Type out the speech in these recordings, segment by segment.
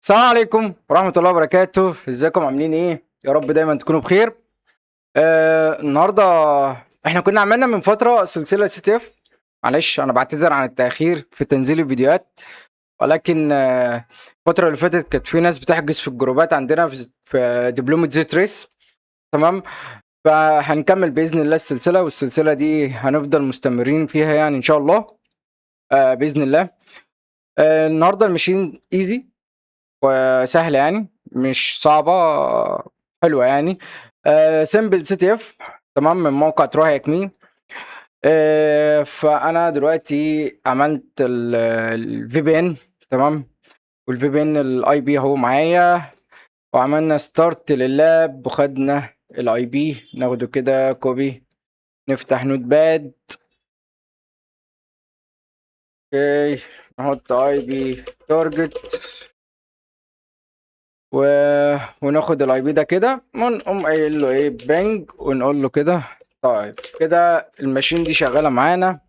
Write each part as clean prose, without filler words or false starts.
السلام عليكم ورحمة الله وبركاته. ازيكم عاملين ايه؟ يا رب دايما تكونوا بخير. النهارده احنا كنا عملنا من فترة سلسلة CTF. معلش انا بعتذر عن التأخير في تنزيل الفيديوهات، ولكن الفترة اللي فاتت كانت في ناس بتحجز في الجروبات عندنا في دبلومة zero trust. تمام، فهنكمل بإذن الله السلسلة، والسلسلة دي هنفضل مستمرين فيها يعني إن شاء الله، بإذن الله. النهارده ال machine easy وسهلة يعني، مش صعبة، حلوة يعني. simple CTF، تمام، من موقع TryHackMe. فأنا دلوقتي عملت ال VPN، تمام، وال VPN ال IP اهو معايا، وعملنا start لل lab وخدنا ال IP، ناخده كده copy، نفتح notepad، okay، نحط IP target وناخد ال IP ده كده، ونقوم قايل له ايه ping، ونقول له كده. طيب كده ال machine دي شغاله معانا.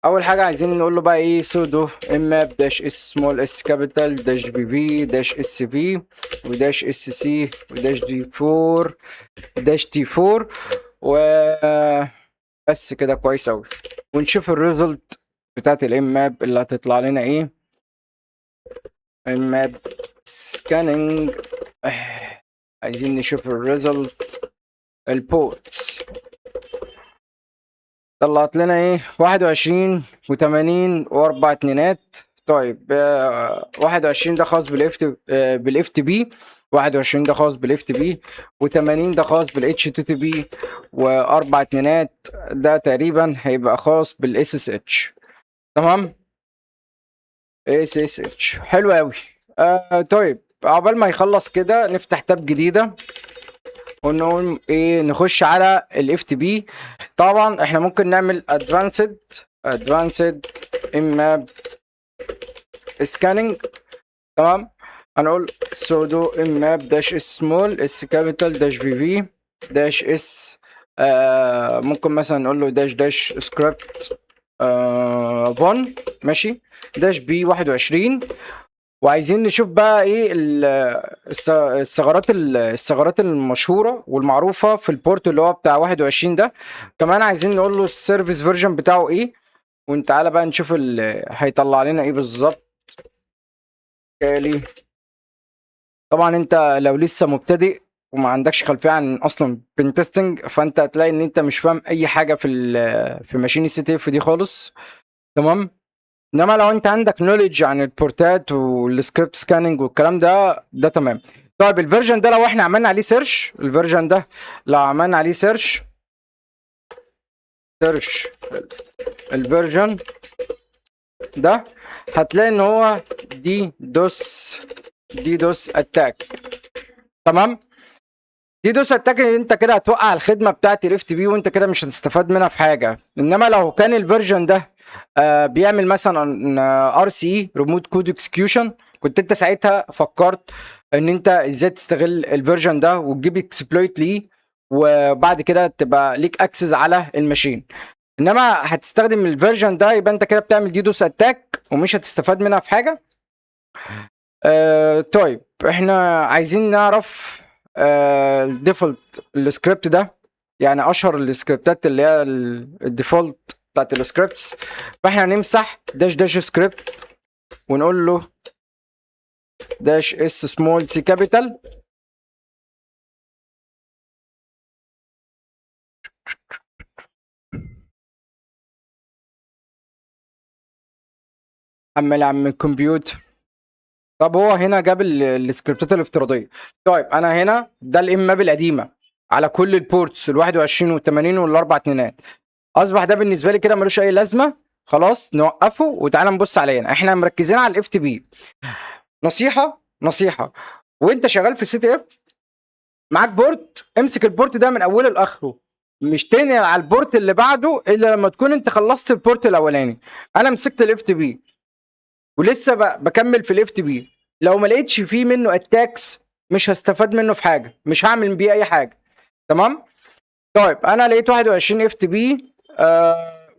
اول حاجه عايزين نقول له بقى ايه، sudo nmap dash S small S capital dash vv dash sV و dash sc و dash d 4 dash t 4 و بس كده. كويس اوي. ونشوف ال result بتاعت ال nmap اللي هتطلع لنا ايه. nmap scanning، عايزين نشوف ال result. ال ports طلعت لنا ايه، 21 وتمانين واربع اتنينات. طيب، 21 ده خاص بال FTP، 21 ده خاص بال FTP، و80 ده خاص بال HTTP، واربع اتنينات ده تقريبا هيبقى خاص بال SSH. تمام، SSH، حلو قوي. طيب عقبال ما يخلص كده نفتح tab جديده ونقوم ايه، نخش على ال FTP. طبعا احنا ممكن نعمل advanced nmap scanning. تمام، هنقول sudo nmap dash S small S capital dash vv dash s، ممكن مثلا نقول له dash dash script 1، ماشي، dash p 21. وعايزين نشوف بقى ايه الثغرات المشهوره والمعروفه في ال port اللي هو بتاع 21 ده. كمان عايزين نقول له ال service version بتاعه ايه، وتعالى بقى نشوف هيطلع لنا ايه بالظبط. Kali. طبعا انت لو لسه مبتدئ وما عندكش خلفيه عن اصلا pentesting، فانت هتلاقي ان انت مش فاهم اي حاجه في machine CTF دي خالص. تمام، انما لو انت عندك knowledge عن البورتات وال script scanning والكلام ده، ده تمام. طيب ال version ده لو احنا عملنا عليه search، ال version ده لو عملنا عليه search، search ال version ده، هتلاقي ان هو DDoS attack. تمام، DDoS attack انت كده هتوقع الخدمه بتاعت ال FTP، وانت كده مش هتستفاد منها في حاجه. انما لو كان ال version ده بيعمل مثلا RCE، remote code execution، كنت انت ساعتها فكرت ان انت ازاي تستغل ال version ده وتجيب exploit ليه، وبعد كده تبقى ليك access على ال machine. انما هتستخدم ال version ده يبقى انت كده بتعمل DDoS attack ومش هتستفاد منها في حاجه. طيب احنا عايزين نعرف ال default ال script ده، يعني اشهر السكريبتات اللي هي ال default بتاعت ال scripts. فاحنا هنمسح dash dash script ونقول له dash S small C capital. عمال يا عم الكمبيوتر. طب هو هنا جاب السكريبتات الافتراضيه. طيب انا هنا ده ال nmap القديمه على كل ال ports ال 21 وال 80 والاربع اتنينات. اصبح ده بالنسبه لي كده ملوش اي لازمه، خلاص نوقفه وتعالى نبص علينا. احنا مركزين على ال FTP. نصيحه نصيحه، وانت شغال في CTF معاك port، امسك ال port ده من اوله لاخره، مش تنقل على ال port اللي بعده الا لما تكون انت خلصت ال port الاولاني. انا مسكت ال FTP ولسه بكمل في ال FTP، لو ما لقيتش فيه منه attacks مش هستفاد منه في حاجه، مش هعمل بيه اي حاجه. تمام. طيب انا لقيت 21 FTP،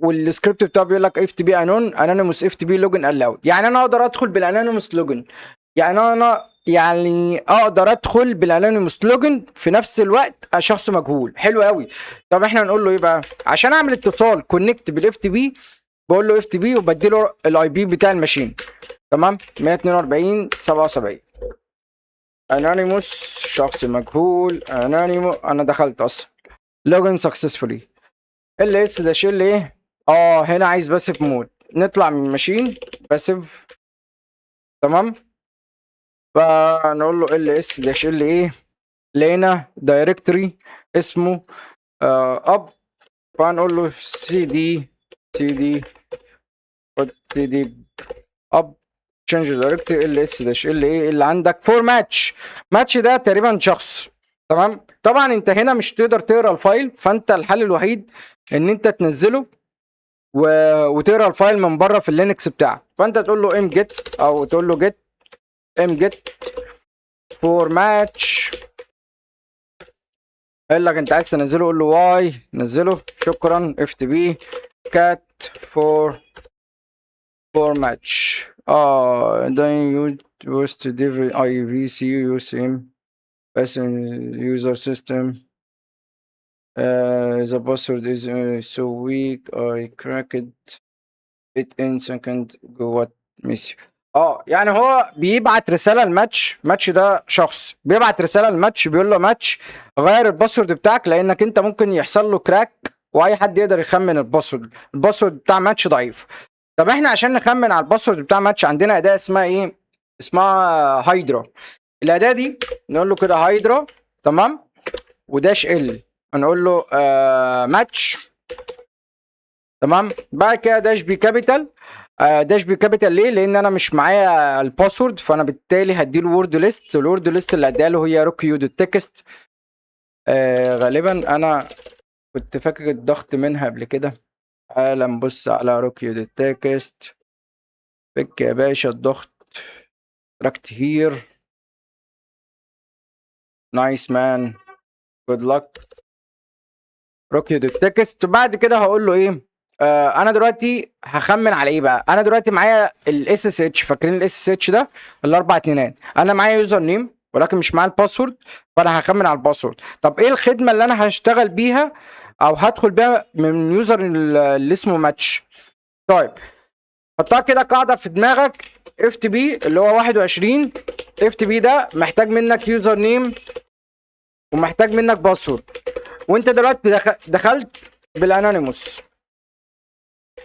والسكريبت بتاعه بيقول لك اف تي بي انون انونيموس اف تي بي لوجن الاود، يعني انا اقدر ادخل بال anonymous login، يعني انا يعني اقدر ادخل بال anonymous login في نفس الوقت شخص مجهول. حلو قوي. طب احنا نقول له ايه بقى عشان اعمل اتصال connect بال FTP؟ بقول له FTP وبدي له ال IP بتاع ال machine، تمام؟ 142 77. anonymous شخص مجهول anonymous. انا دخلت اصلا، login successfully. ls dash l ايه؟ هنا عايز passive mode. نطلع من ال machine passive، تمام؟ فنقول له ls dash l a. لقينا directory اسمه up، فنقول له cd cd cd up change directory ls dash l a. اللي عندك for match. match ده تقريبا شخص، تمام؟ طبعا انت هنا مش تقدر تقرا ال file، فانت الحل الوحيد ان انت تنزله وتقرا ال file من بره في ال Linux بتاعك. فانت تقول له mget او تقول له get mget for match. قال لك انت عايز تنزله؟ قول له y، نزله، شكرا. FTP cat for match. Then you use to div IVC USM بس user system. The password is so weak I cracked it in second go what miss. يعني هو بيبعت رسالة ل match. match ده شخص، بيبعت رسالة لماتش بيقول له ماتش غير ال password بتاعك، لانك انت ممكن يحصل له crack واي حد يقدر يخمن ال password. ال password بتاع ماتش ضعيف. طب احنا عشان نخمن على ال password بتاع ماتش عندنا اداه اسمها ايه؟ اسمها هايدرا. الاداة دي نقول له كده هايدرا، تمام؟ و dash l، هنقول له ماتش، تمام؟ بعد كده dash P capital. Dash P capital ليه؟ لان انا مش معايا ال password، فانا بالتالي هديله word list. ال word list اللي هديها له هي rockyou dot text. غالبا انا كنت فاكر الضغط منها قبل كده. تعالى نبص على rockyou dot text. فك يا باشا الضغط. extract here. nice man، good luck. rockyou dot text. بعد كده هقول له ايه؟ انا دلوقتي هخمن على ايه بقى؟ انا دلوقتي معايا ال SSH. فاكرين ال SSH ده الاربع اتنينات؟ انا معايا username ولكن مش معايا ال password، فانا هخمن على ال password. طب ايه الخدمة اللي انا هشتغل بيها او هدخل بيها من user اللي اسمه ماتش؟ طيب حطها كده قاعدة في دماغك. FTP اللي هو 21 FTP ده محتاج منك username ومحتاج منك password، وانت دلوقتي دخلت بال anonymous.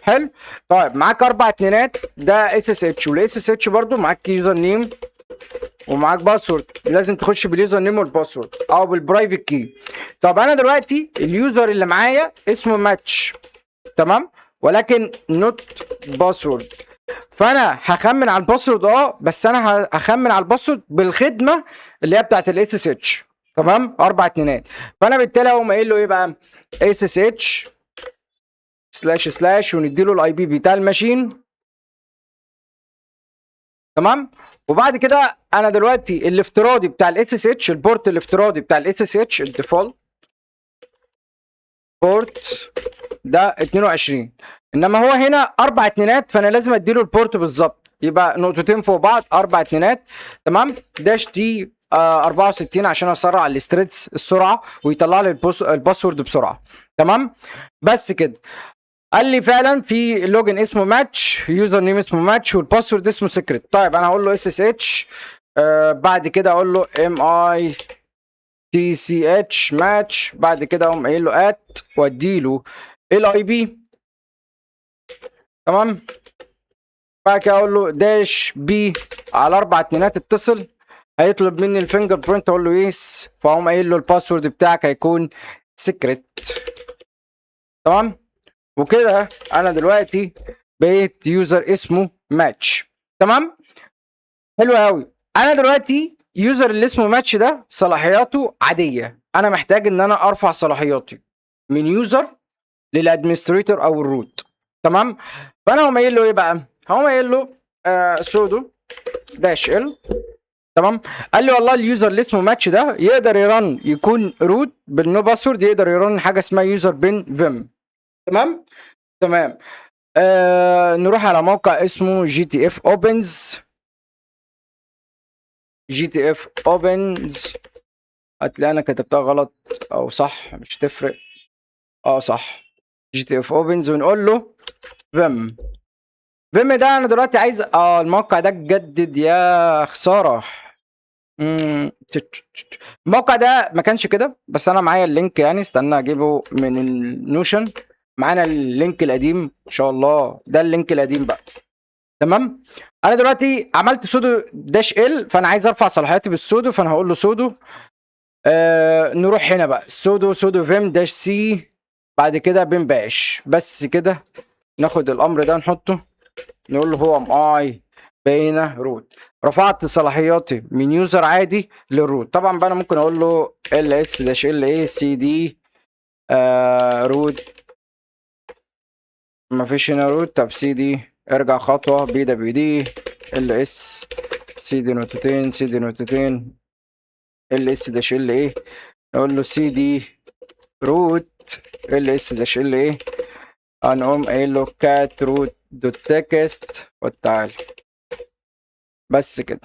حلو. طيب معاك اربع اتنينات ده SSH، وال SSH برضو معاك username ومعاك password. لازم تخش بال username وال password او بال private key. طب انا دلوقتي ال user اللي معايا اسمه ماتش، تمام؟ ولكن not password، فانا هخمن على ال password. بس انا هخمن على ال password بالخدمة اللي هي بتاعت ال SSH، تمام؟ اربع اتنينات. فانا بالتالي اقوم قايل له ايه بقى؟ SSH slash slash ونديله ال IP بتاع ال machine، تمام؟ وبعد كده انا دلوقتي الافتراضي بتاع ال SSH، ال port الافتراضي بتاع ال SSH، ال default port ده 22، انما هو هنا اربع اتنينات، فانا لازم اديله ال port بالظبط، يبقى نقطتين فوق بعض اربع اتنينات، تمام؟ dash t 64 عشان اسرع ال threads السرعة ويطلع لي ال password بسرعه، تمام؟ بس كده. قال لي فعلا في login اسمه match، username اسمه match، وال password اسمه secret. طيب انا هقول له SSH، بعد كده اقول له MITCH match، بعد كده اقوم قايل له at وادي له ال IP، تمام؟ بعد كده اقول له dash p على اربع اتنينات. اتصل، هيطلب مني ال fingerprint، اقول له yes، فاقوم قايل له ال password بتاعك هيكون secret، تمام؟ وكده انا دلوقتي بقيت user اسمه ماتش، تمام؟ حلو قوي. انا دلوقتي user اللي اسمه ماتش ده صلاحياته عاديه. انا محتاج ان انا ارفع صلاحياتي من user لل administrator او ال root، تمام؟ فانا هقوم قايل له ايه بقى؟ هقوم قايل له sudo dash l، تمام؟ قال لي والله ال user اللي اسمه ماتش ده يقدر ي run يكون root بال no password، يقدر ي run حاجة اسمها user bin vim، تمام؟ تمام. نروح على موقع اسمه GTFOBins. GTF opens. هتلاقي انا كتبتها غلط او صح، مش تفرق. اه صح، GTF opens، ونقول له vim. vim ده انا دلوقتي عايز الموقع ده اتجدد، يا خساره. الموقع ده ما كانش كده، بس انا معايا ال link، يعني استنى اجيبه من ال Notion. معانا ال link القديم ان شاء الله، ده ال link القديم بقى. تمام، انا دلوقتي عملت sudo dash l، فانا عايز ارفع صلاحياتي بال sudo، فانا هقول له sudo. نروح هنا بقى sudo sudo vim dash c، بعد كده bin bash، بس كده. ناخد الامر ده نحطه، نقول له who am I، بقينا root. رفعت صلاحياتي من user عادي لل root. طبعا بقى انا ممكن اقول له ls dash la cd root. مفيش هنا root. طب سي دي، ارجع خطوة، pwd ls cd نقطتين سي دي نقطتين ls dash la، نقول له cd root ls dash la، هنقوم قايل له cat root dot text وتعالى. بس كده.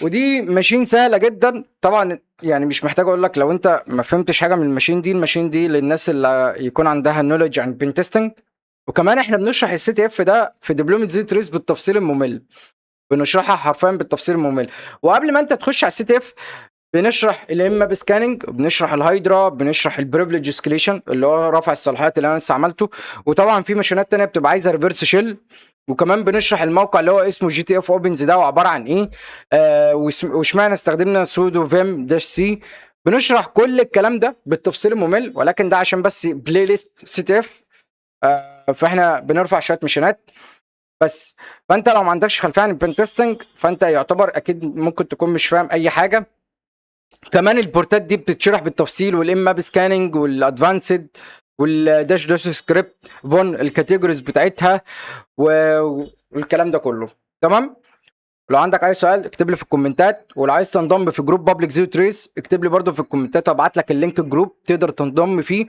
ودي machine سهلة جدا طبعا، يعني مش محتاج اقول لك لو انت ما فهمتش حاجة من ال machine دي. ال machine دي للناس اللي يكون عندها knowledge عن pen testing. وكمان احنا بنشرح ال CTF ده في دبلومه zero trace بالتفصيل الممل، بنشرحها حرفيا بالتفصيل الممل. وقبل ما انت تخش على ال CTF بنشرح ال Nmap scanning، بنشرح الهايدرا، بنشرح ال privilege escalation اللي هو رفع الصلاحيات اللي انا لسه عملته. وطبعا في machine ات تانية بتبقى عايزه reverse shell. وكمان بنشرح الموقع اللي هو اسمه GTF opens ده وعبارة عن ايه، واشمعنى استخدمنا sudo vim dash c. بنشرح كل الكلام ده بالتفصيل الممل، ولكن ده عشان بس playlist CTF، فاحنا بنرفع شوية machine ات بس. فانت لو ما عندكش خلفية عن ال pen testing فانت يعتبر اكيد ممكن تكون مش فاهم اي حاجه. كمان ال port ات دي بتتشرح بالتفصيل، وال Nmap scanning وال advanced وال dash dash script vuln ال categories بتاعتها والكلام ده كله. تمام، لو عندك اي سؤال اكتب لي في ال comment ات، ولو عايز تنضم في group public zero trace اكتب لي برده في ال comment ات وابعت لك ال link ال group تقدر تنضم فيه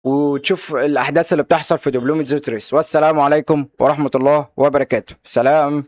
وتشوف الاحداث اللي بتحصل في دبلومة zero trace. والسلام عليكم ورحمة الله وبركاته. سلام.